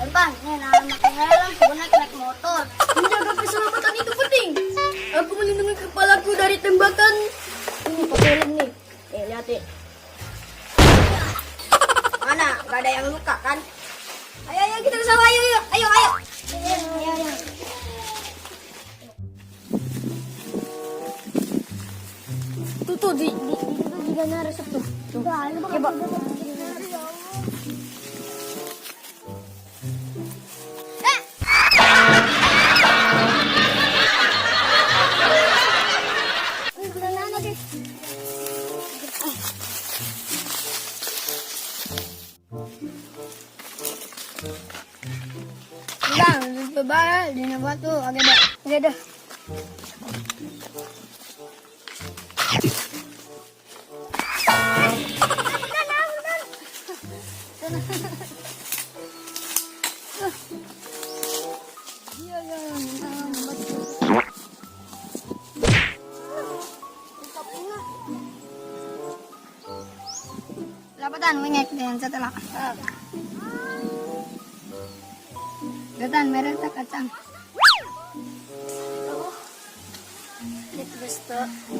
Pan, nih nah pakai helm, gue naik naik motor. Menjaga keselamatan itu penting. Aku melindungi kepalaku dari tembakan. Ini pakai helm nih. Nih, lihat nih. Mana? Gak ada yang luka kan? Ayo, ayo kita ke sawah, ayo, ayo, ayo, ayo. Ayo, ayo, ayo. Tuh tuh di situ juga resep tuh. Tuh. Coba. Eh! Mana sih? Bang, coba di batu. Oke dah. Oke dah. Iya, iya, iya. Batu. Lapatan, wingek dengan setelah. Getan merek tak kacang.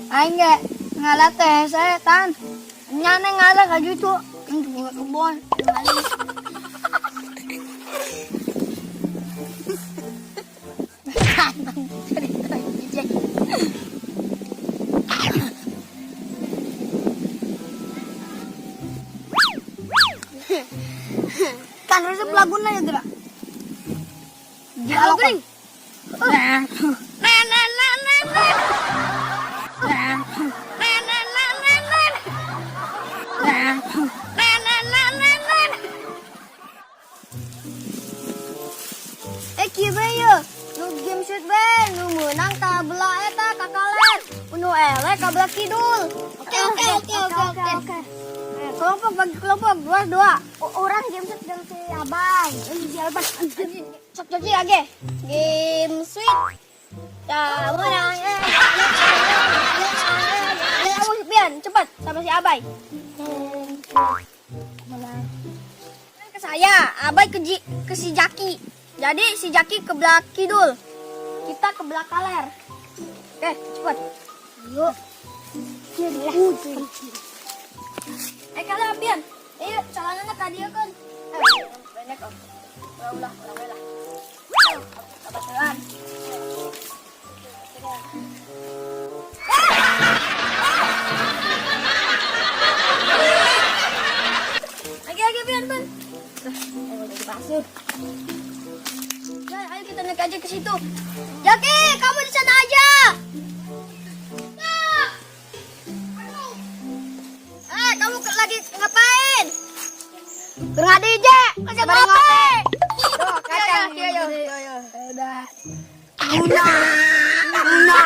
Aing ge ngalah teh saya tan. Nyane ngalah ka gitu. Untuk buka kebon. Cerita DJ. Kan resep laguna ya, Dra. Dialog Gering. Nah. Nah, nah, nah, nah, nah. Nah, nah, nah, nah, nah. Nah. Nah, nah, nah, nah, nah. Eh, kieu bae ye. Nu game shoot bae, nu meunang ka belah eta ka kaler. Nu eleh ka belah kidul. Oke. Eh, kelompok bagi kelompok dua dua. Orang game shoot jeung si Abang. Eh, si Abang. Sok jadi lagi. Game sweet. Ya, menang. Eh, eh, eh, Bian, cepat sama si Abai. Menang. Ke saya, Abai ke si Jaki. Jadi si Jaki ke belah kidul. Kita ke belah kaler. Oke, cepat. Yuk. Eh, kalian Bian. Ayo, celananya ka dieu kan. Eh, banyak om. Ulah, ulah, ulah, ulah. Ayo, kebetulan. Lagi, lagi, Bian, Bian. Eh, udah dibasuh. Ya, ayo kita naik aja ke situ. Jaki, kamu di sana aja. Ah. Eh, kamu lagi ngapain? Keur DJ. Kerja apa? Tuh, kacang. Iya, iya, iya, iya. Udah. Guna. Guna.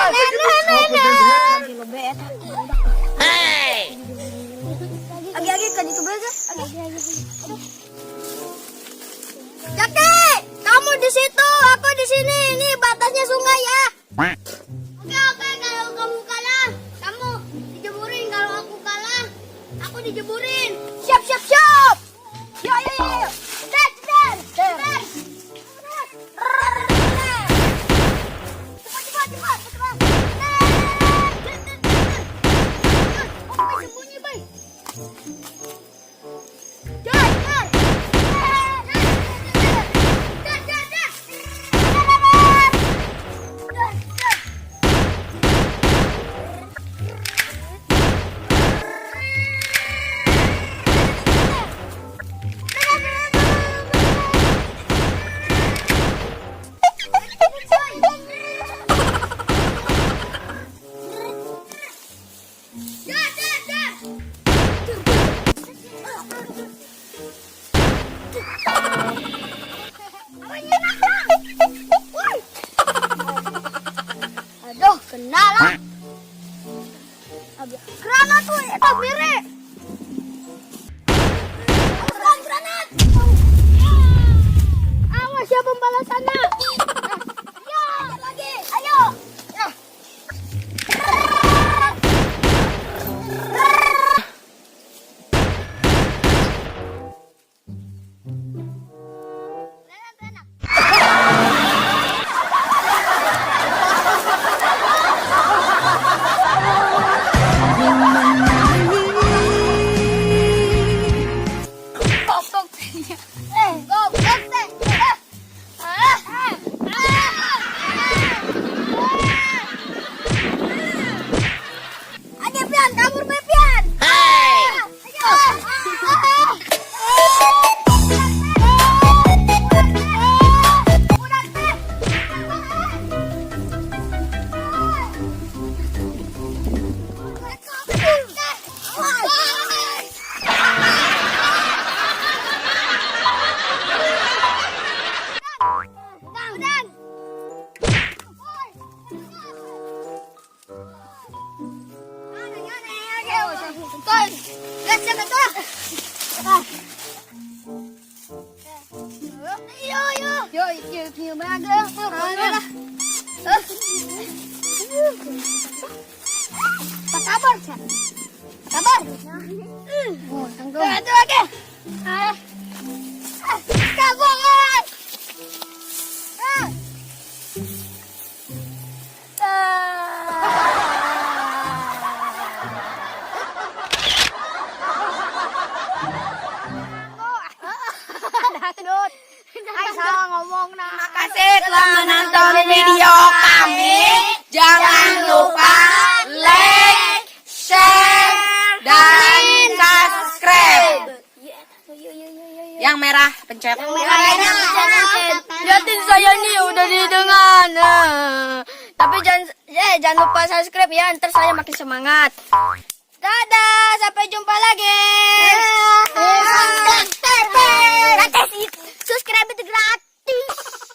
Lagi eta. Agi, agi, kan itu aja. Agi, agi. Jaki, kamu di situ, aku di sini. Ini batasnya sungai ya. Oke, oke, kalau kamu kalah, kamu dijeburin. Kalau aku kalah, aku dijeburin. Siap, siap, siap. Yo, yo, yo, yo. Cetar, cetar, cetar. Cepat, cepat, cepat, cepat. Oh, sembunyi, Bay. Jar, jar. Jar, jar, jar. Jar, jar. Yo yo. Yo, yo, yo, lah. Apa kabar, Cak? Apa kabar? Oh, tanggung. Aduh, oke. Ah. Ah, kabur. Ah. Ah. Dangdut. Ay, salah ngomong nah. Terima kasih telah menonton video kami. Jangan lupa like, share, dan subscribe. Yang merah pencet. Liatin saya nih udah didengar. Nah. Tapi jangan lupa subscribe ya, ntar saya makin semangat. Dadah, sampai jumpa lagi. Gratis. Subscribe itu gratis.